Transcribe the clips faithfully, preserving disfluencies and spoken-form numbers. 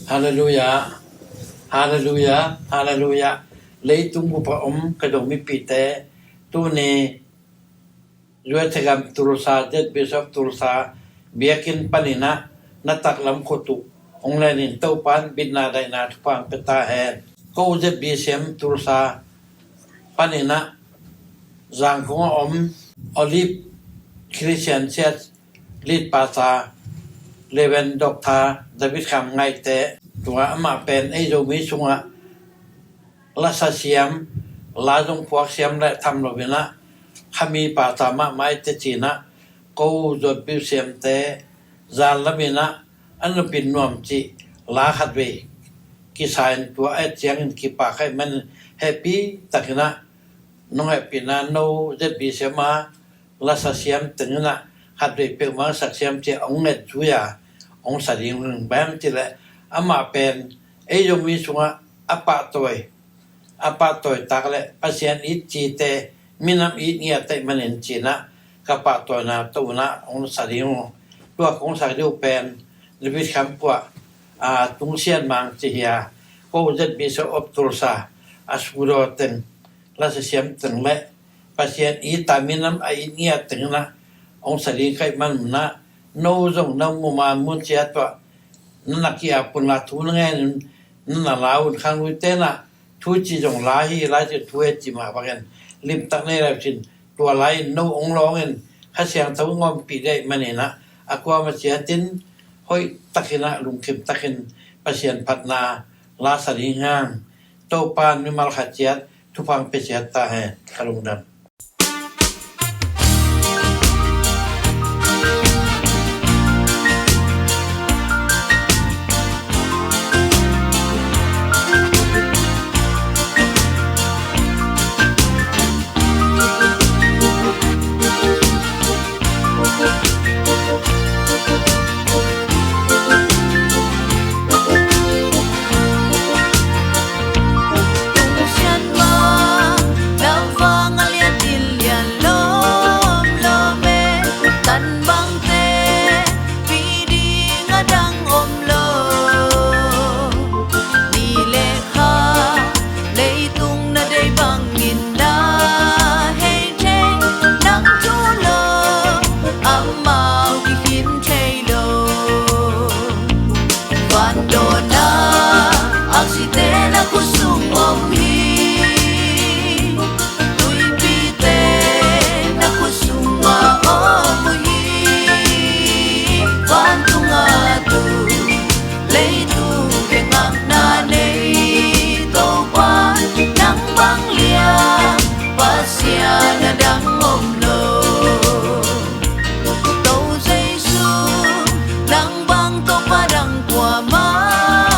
Halleluiah. Halleluiah. Halleluiah. Leitung bup a om ka Zomipihte, tuni U S A gam Tulsa, Z B C of Tulsa biakinn panin ah na taklam khut uh hong lenin Topa'n bitna daihna thupha hong pia ta hen. Ko Z B C M Tulsa panin ah Zangkong a om Olive Christian Church lead pastor Reverend Doctor David Kham Ngaihte, tua amah pen ei Zomi sungah lasa siam, la zong phuak siam le tham lo in ah, khami pastor mahmah ei teh ci-in ah, ko Z B C M te zan lam in ah, a nupin nuam cih la khat vei kisa in tua et ciangin kipak ahih manin hehpih takin ah, nong hehpihna no Z B C M a lasa siam teng in ah khat vei peuhmah sak siam ci-a hong nget zui a, hong sa ding ring bang ci leh, amah pen ei Zomi sungah a pahtawi, a pahtawi tak le Pasian it cite minam it ngiat ahih manin ci-in ah, ka pahtawina to in ah hong sa ding uh. Tua kong sak ding uh pen David Kham Puah, a, Tung Sian Mang ci hi a, ko Z B C of Tulsa a sudaw teng, lasa siam teng le Pasian it a minam a it ngiat teng in ah hong sa ding ka hih man in ah, no zong na muh man mun ciat tuah na na ki-ap un la thu na ngen in, na na la un. Khangluite in ah thu ci zong la hi, la ci thu hi ci mah bangin limtak nei le uh cin, tua lai in no hong lawng in Kha Siangtho hong ompih ding ahih manin ah, a kuamah ciat in hoih takin ah, lungkim takin Pasian phatna la sa ding hang. Topa'n mimal khat ciat thupha hong pia ciat ta hen. Ka lungdam. Leitung na deih bangin na hei thei, nang thu lo amau kikhin thei lo. Vandawn a aksite na khut sung om hi, tuipite na khut sungah om uh hi. Vantung a tu leitung khe ngakna nei Topa, nang bang lian Pasian a dang om lo. To Jesu, nang bang Topa dang kuamah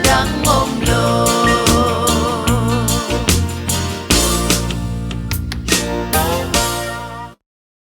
dang